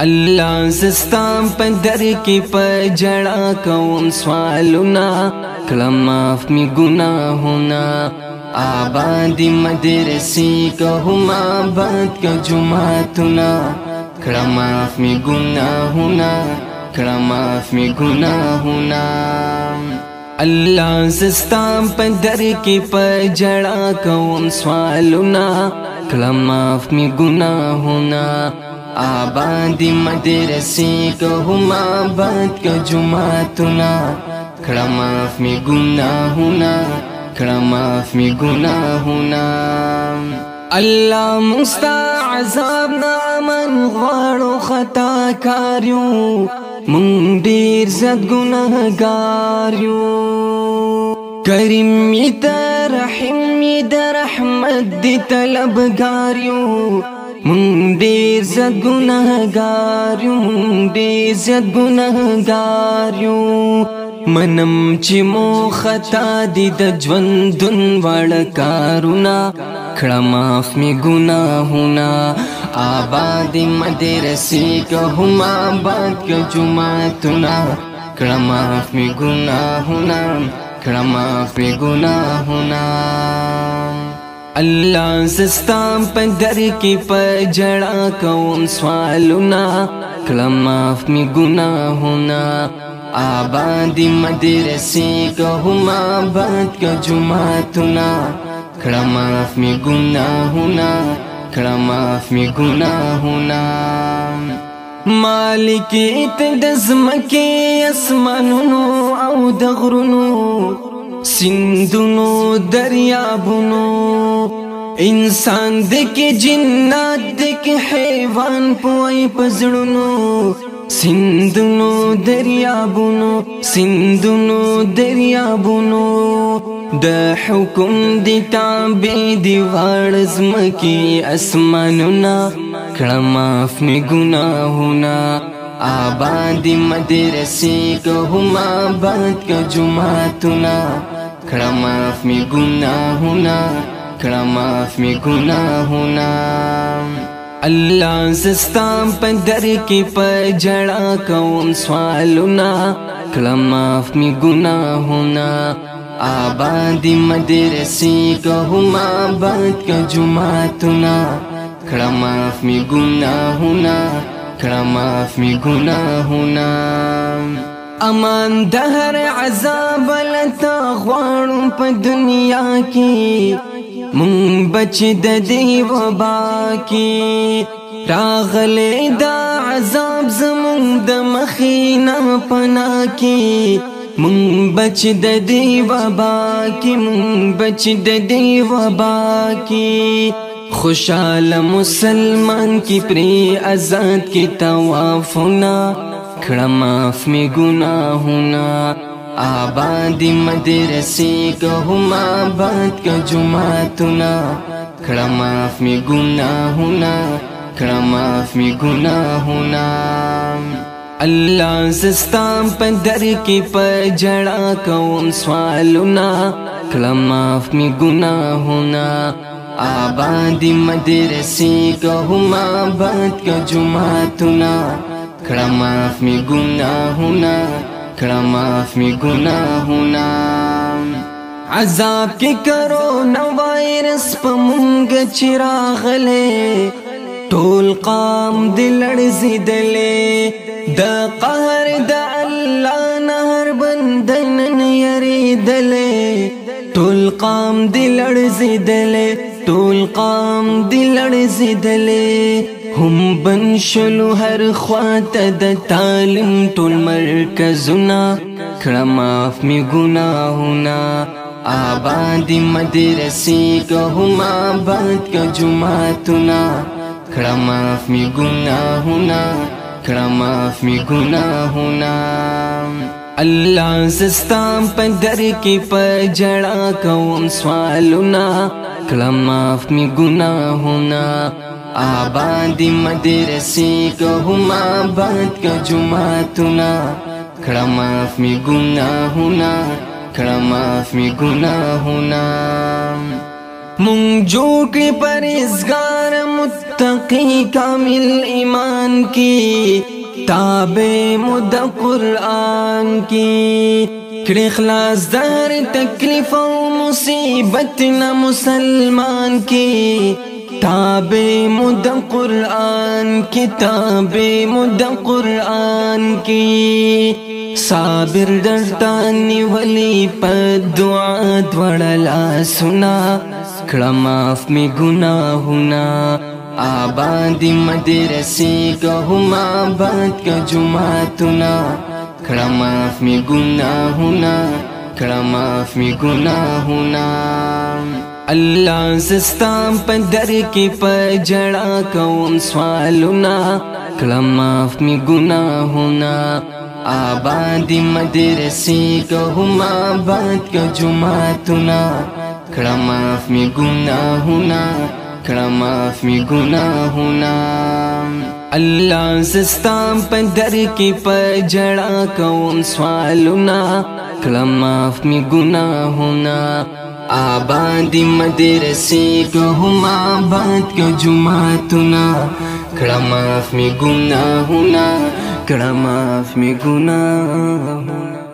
الله زستا په در کې په جړا کوم سوالونه، کړه معاف می ګناهونه. آباد مدرسې که هم آباد که جوماتونه، کړه معاف می ګناهونه، کړه معاف می ګناهونه. الله زستا په در کې په جړا کوم سوالونه، کړه معاف می ګناهونه. آباد مدرسې که هم آباد که جوماتونه، کړه معاف می ګناهونه، کړه معاف می ګناهونه. الله مستا عذاب نه امن غواړو، خطا کاریو مونږ ډیر زیات ګناهګار یو. کریم یې ته رحیم یې د رحمت دی طلبګار یو، مونږ ډیر زیات ګناهګار یو، مونږ ډیر زیات ګناهګار یو. منم چې مو خطا دي د ژوندون واړه کارونه، کړه معاف می ګناهونه. آباد مدرسې که هم آباد که جوماتونه، کړه معاف می ګناهونه، کړه معاف می ګناهونه. الله زستا په در کې په جړا کوم سوالونه، کړه معاف می ګناهونه. آباد مدرسې که هم آباد که جوماتونه، کړه معاف می ګناهونه، کړه معاف می ګناهونه. مالک ته د ځمکې اسمانونو او د غرونو، سیندونو دریابونو، انسان دې کې جنات دې کې حیوان پوی په زړونو، سیندونو دریابونو، سیندونو دریابونو. د حکم دی تابع دی واړه ځمکې اسمانونه، کړه معاف می ګناهونه. آباد مدرسې که هم آباد که جوماتونه، کړه معاف می ګناهونه، کړه معاف می ګناهونه. الله زستا په در کې په جړا کوم سوالونه، کړه معاف می ګناهونه. آباد مدرسې که هم آباد که جوماتونه، کړه معاف می ګناهونه، کړه معاف می ګناهونه. امان د هر عذاب لتا غواړو په دنیا کې، مونږ بچ د دې وبا کې. راغلی دا عذاب زمونږ د مخې نه پناه کې، مونږ بچ د دې وبا کې، مونږ بچ د دې وبا کې. خوشاله مسلمان کی پری آزاد کی توافونه، کړه معاف می ګناهونه. آباد مدرسې که هم آباد که جوماتونه، کړه معاف می ګناهونه، کړه معاف می ګناهونه. الله زستا په در کې په جړا کوم سوالونه، کړه معاف می ګناهونه. آباد مدرسې که هم آباد که جوماتونه، کړه معاف می ګناهونه، کړه معاف می ګناهونه. عذاب کې کرونا وایرس په مونږ چې راغلی، ټول قام دې لړزېدلی. د قهر د الله نهر بنده نن یریدلی، ټول قام دې لړزېدلی، ټول قام دې لړزېدلی. هم بن شلو هر خواته د تعلیم ټول مرکزونه، کړه معاف می ګناهونه. آباد مدرسې که هم آباد که جوماتونه، کړه معاف می ګناهونه، کړه معاف می ګناهونه. الله زستا په در کې په جړا کوم سوالونه، کړه معاف می ګناهونه. آباد مدرسې که هم آباد که جوماتونه، کړه معاف می ګناهونه، کړه معاف می ګناهونه. مونږ جوړ کړي پرهېزګار متقی کامل ایمان کی، تابع مو د قرآن کی۔ کړي خلاص دار تکلیف او مصیبت نه مسلمان کی، تابع مو د قرآن کی، تابع مو د قرآن کی۔ صابر درته نیولي په دعا دواړه لاسونه، کړه معاف مې ګناهونه۔ آباد مدرسې که هم آباد که جوماتونه، کړه معاف مې ګناهونه، کړه معاف مې ګناهونه۔ الله زستا په در کې په جړا کوم سوالونه، کړه معاف مې ګناهونه۔ آباد مدرسې که هم آباد که جوماتونه، کړه معاف مې ګناهونه، کړه معاف مې ګناهونه۔ الله زستا په در کې په جړا کوم سوالونه، کړه معاف مې ګناهونه۔ آباد مدرسې که هم آباد که جوماتونه، کړه معاف مې ګناهونه، کړه معاف مې ګناهونه۔